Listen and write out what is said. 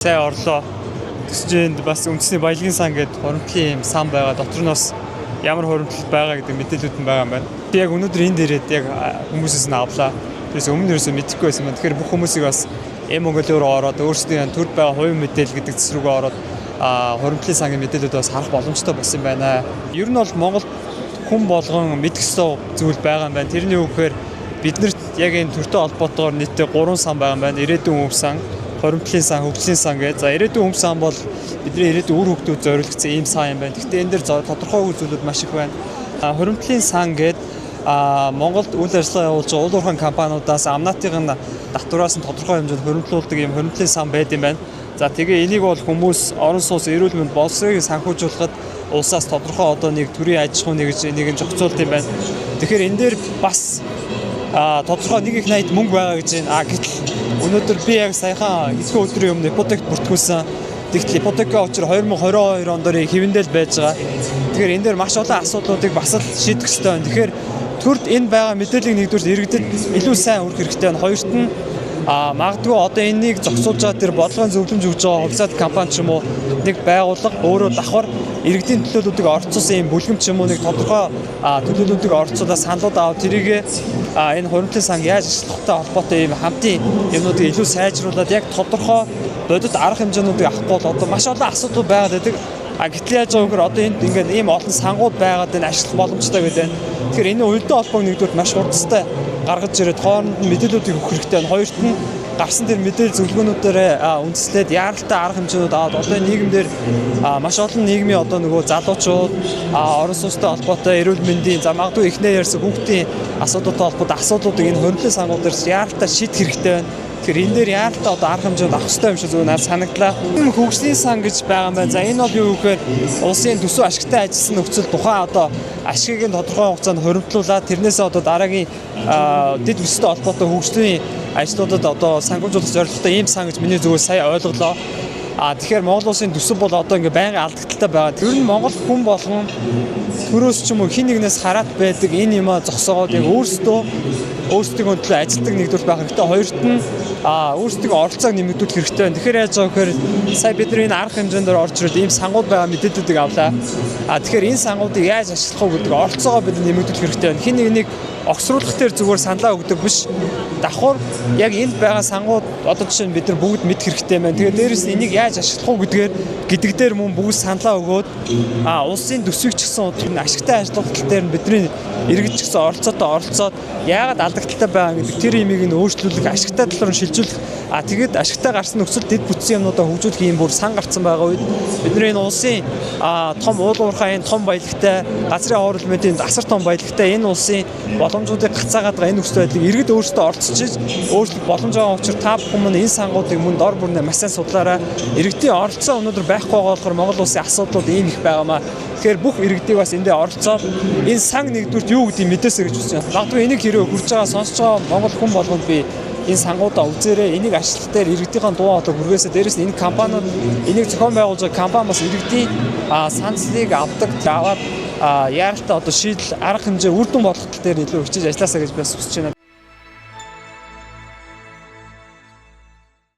Сайн орлоо. Тэгсэн чинь энд бас үндэсний баялагын сан гэдэг хуримтлалын юм сан байгаа. Дотор нь бас ямар хуримтлал байгаа гэдэг мэдээлүүд нь байгаа юм байна. Би яг өнөөдөр энд ирээд яг хүмүүсээс нь авлаа. Тэрээс өмнө ерөөсөө мэдэхгүй байсан юм. Тэгэхээр бүх хүмүүсийг бас M Mongolia руу ороод өөрсдийн төрд байгаа хувийн мэдээлэл гэдэг зэс рүүгээ ороод хуримтлалын сангийн мэдээлүүд бас харах боломжтой болсон юм байна. Ер нь бол Монгол хүн болгон мэдэх ёстой зүйл байгаа юм байна. Тэрний үг гэхээр биднэрт яг энэ төртэй холбоотойгоор нийтдээ 3 сан байгаа юм байна. Ирээдүйн хөв сан, хуримтлалын сан, хөгжлийн сан гэж. За, ирээдүйн хөв сан бол бидний ирээдүйн үр хөвгтүүд зориулагдсан ийм сан юм байна. Гэхдээ энэ дээр тодорхойгүй зүйлүүд маш их байна. Хуримтлалын сан гээд Монголд үйл ажиллагаа явуулж байгаа уул уурхайн компаниудаас амнаатын татвараас нь тодорхой хэмжээнд хуримтлуулдаг ийм хуримтлалын сан байд юм байна. За, тэгээ энийг бол хүмүүс орон сууц, эрүүл мэнд, боловсролыг санхүүжүүлэхэд улсаас тодорхой одоо нэг төрийн аж ахуйн нэг гэж энийг нь зохицуулт юм байна. Тэгэхээр энэ дээр бас тодорхой нэг их 80 мөнгө байгаа гэж байна. Гэтэл өнөөдөр би яг саяхан хэдхэн өдрийн өмнө ипотект бүртгүүлсэн. Тэгтэл ипотека учир 2022 он дээр хэвэндэл байж байгаа. Тэгэхээр энэ дээр маш олон асуудлуудыг бас л шийдэх хэрэгтэй байна. Тэгэхээр төрд энэ байгаа мэдээллийг нэгдүгээр иргэдэд илүү сайн хүргэх хэрэгтэй байна. Хоёрт нь магадгүй одоо энэнийг зохицуулж байгаа тэр бодлогын зөвлөмж өгж байгаа хувьцаат компани ч юм уу, нэг байгууллага өөрөө давхар иргэдийн төлөөллүүдийг оролцуулсан юм бүлгэм ч юм уу, нэг тодорхой төлөөллүүдийг оролцуулаад саналууд аваад тэрийг энэ хуримтлалын сан яаж ашиглахтай холбоотой юм хамтын юмнуудыг илүү сайжруулад яг тодорхой бодит арга хэмжээнүүдийг авахгүй бол одоо маш олон асуудал байгаад байдаг. Гэтэл яаж байгаа вэ гэхээр одоо энд ингээд ийм олон сангууд байгаад энэ ашиглах боломжтой гэдэг байна. Тэгэхээр энэ уялдаа холбоог нэгдүгээр маш хурдтай гаргаж ирээд хооронд нь мэдээллүүдийг өгөх хэрэгтэй байна. Хоёрт нь гарсан тэр мэдээлэл зөвлөгөөнүүдээр үндэслээд яаралтай арга хэмжээнүүд аваад одоо нийгэмдэр маш олон нийгмийн одоо нөгөө залуучууд, орон сууцтай холбоотой, эрүүл мэндийн, за магадгүй эхнээ ярьсан хүүхдийн асуудалтай холбоотой асуудлуудыг энэ хуримтлалын сангуудаар яаралтай шийдэх хэрэгтэй байна. Тэгэхээр энэ дээр яаралтай одоо арга хэмжээнд авах хэрэгтэй юм шиг зүгээр надад санагдлаа. Хөгжлийн сан гэж байгаа юм байна. За, энэ бол юу гэхээр улсын төсөв ашигтай ажилласан нөхцөл тухайн одоо ашигыг нь тодорхой хугацаанд хуримтлуулад тэрнээсээ одоо дараагийн дэд бүстэй холбоотой хөгжлийн ажлуудад одоо санхүүжүүлэх зорилготой ийм сан гэж миний зүгээр сая ойлголоо. Тэгэхээр Монгол улсын төсөв бол одоо ингээ байнгын алдагдaltaй байгаа. Тэр нь Монгол хүн болгон төрөөс ч юм уу хин нэгнээс хараат байдаг энэ юмаа зогсоогоод яг өөрсдийнхөө төлөө ажилтдаг нэгдүгээр байх хэрэгтэй. Хоёрт нь өөрсдийнхөө оролцоог нэмэгдүүлэх хэрэгтэй байна. Тэгэхээр яаж байгаа гэхээр сая бид нар энэ арга хэмжээнд орж ирээд ийм сангууд байгаа мэдээллүүдийг авлаа. Тэгэхээр энэ сангуудыг яаж ашиглах вэ гэдэг оролцоогоо бид нэмэгдүүлэх хэрэгтэй байна. Хин нэгнийг огсруулах дээр зүгээр саналаа өгдөг биш. Давхар яг энд байгаа сангууд одоо жишээ нь бид нар бүгд мэдэх хэрэгтэй байна. Тэгээ дээрэс нь энийг яаж ашиглах уу гэдэг дээр мөн бүгд саналаа өгөөд улсын төсвийг ч гэсэн тэр ашигтай ажиллах тал дээр нь бидний иргэд ч гэсэн оролцоотой оролцоод яагаад алдагдaltaй байгаа гэдэг тэр имийг нь өөрчлүүлэх, ашигтай талаар нь шилжүүлэх, тэгээд ашигтай гарсан нөхцөл дэд бүтцийн юмнуудаа хөгжүүлэх юм бүр сан гарцсан байгаа үед бидний энэ улсын том уул уурхай, энэ том баялагтай газрын ховор элементийн асар том баялагтай энэ улсын боломжуудыг гацаагаад байгаа энэ нөхцөл байдлыг иргэд өөрсдөө оролцож өөрчлөх боломж байгаа учраас та бүхэн мөн энэ сангуудыг мөн дор бүрнээ маш сайн судлаарай. Иргэдийн оролцоо өнөөдөр байхгүй байгаа болохоор Монгол улсын асуудлууд ийм их байгаамаа. Тэгэхээр бүх иргэдийг бас эндээ оролцоод энэ сан нэгдүгürt юу гэдгийг мэдээсэй гэж хүсэж байна. Магадгүй энийг хэрвээ хүрч байгаа, сонсож байгаа Монгол хүн болгонд би энэ сангуудаа үзээрэй. Энийг ашиглах дээр иргэдийн дуу хоолой хүргээсэй. Дээрээс нь энэ компаниуд, энийг зохион байгуулж байгаа компани бас иргэдийн саналыг авдаг, аваад яаралтай одоо шийдэл, арга хэмжээ, үр дүн болгох тал дээр илүү хичээж ажилласаа гэж бас хүсэж байна.